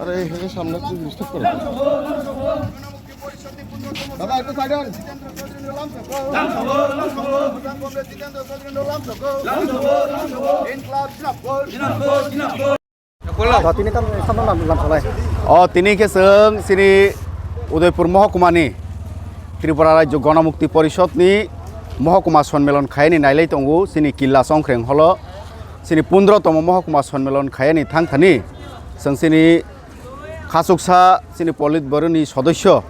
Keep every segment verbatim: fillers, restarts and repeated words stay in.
আরে, এই সামনে একটু disturb করো। দাদা, একটু side হন। Tini tam samno lam, lam salai. O, tini khe chwng chini Udaipur Mohokuma ni Tripura Rajya Ganamukti Porishod ni Mohokuma Sonmilon khaini nailai tongo chini Killa Songkhreng holo. Chini pondro tomo Mohokuma Sonmilon khayani thangthani chwng chini khachuksa chini Politburo ni sodosyo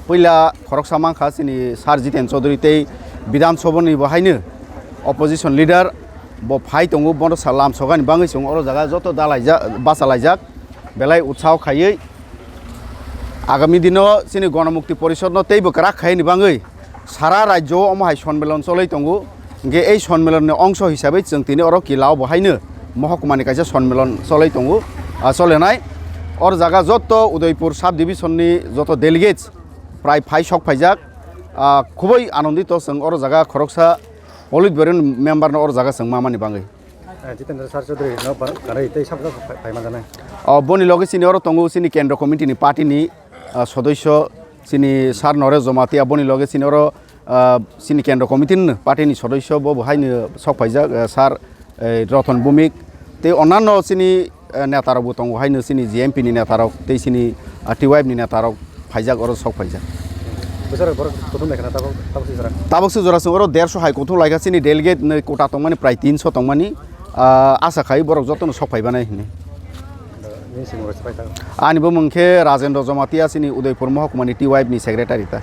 puila khoroksa mankha chini Sir Jiten Chaudhary tei Bidhan Sabha ni bo haino opposition leader bo phai tongo, bono sa lam sogani bangwi chwng oro jaga joto dalaijak, bachalaijak, belai utsaho khaiwi agami dino chini Ganamukti Porishod no teibo kwrak khaini bangwi sara rajyo o omo hai sonmilon cholwi tongo. Hingke ei sonmilon ni ongso hisabai chwng tini oro Killa o bo haino Mohokuma ni kaisa sonmilon cholwi tongo, ah, cholenai. Or jaga joto Udaipur sub division ni joto delegates prai phai sok phaijak, ah, khubui anondito chwng oro jaga khoroksa Politburo ni member no oro jaga chwng mamani bangwi. Eh, Jitendra Sir Chaudhary no ba-, kanai tei sabjak phai, phai manjanai. O, boni loge chini oro tongo chini Kendra Committee ni party ni, ah, sodosyo chini Sir Noresh Jamatia, boni loge chini oro, ah, chini Kendra Committee ni party ni sodosyo bo, bo haino sok phaijak, ah, Sir, eh, Ratan Bhowmik tei onanno chini, eh, neta rok bo tongo haino chini G M P ni neta rok tei chini, ah, T Y F ni neta rok phaijak, oro sok phaijak. Bwsarok borok kuthum laikha na tabok, tabok si jora? Tabok si jora chwng oro derso hai kuthum laikha, chini delegate ni quota tongmani prai tinso tongmani, ah, asa khai borok jotono sok phaibanai hinwi. Nini simung rok se paithago. Ani bumung khe Rajendra Jamatia, chini Udaipur Mohokuma ni T Y F ni secretary ta.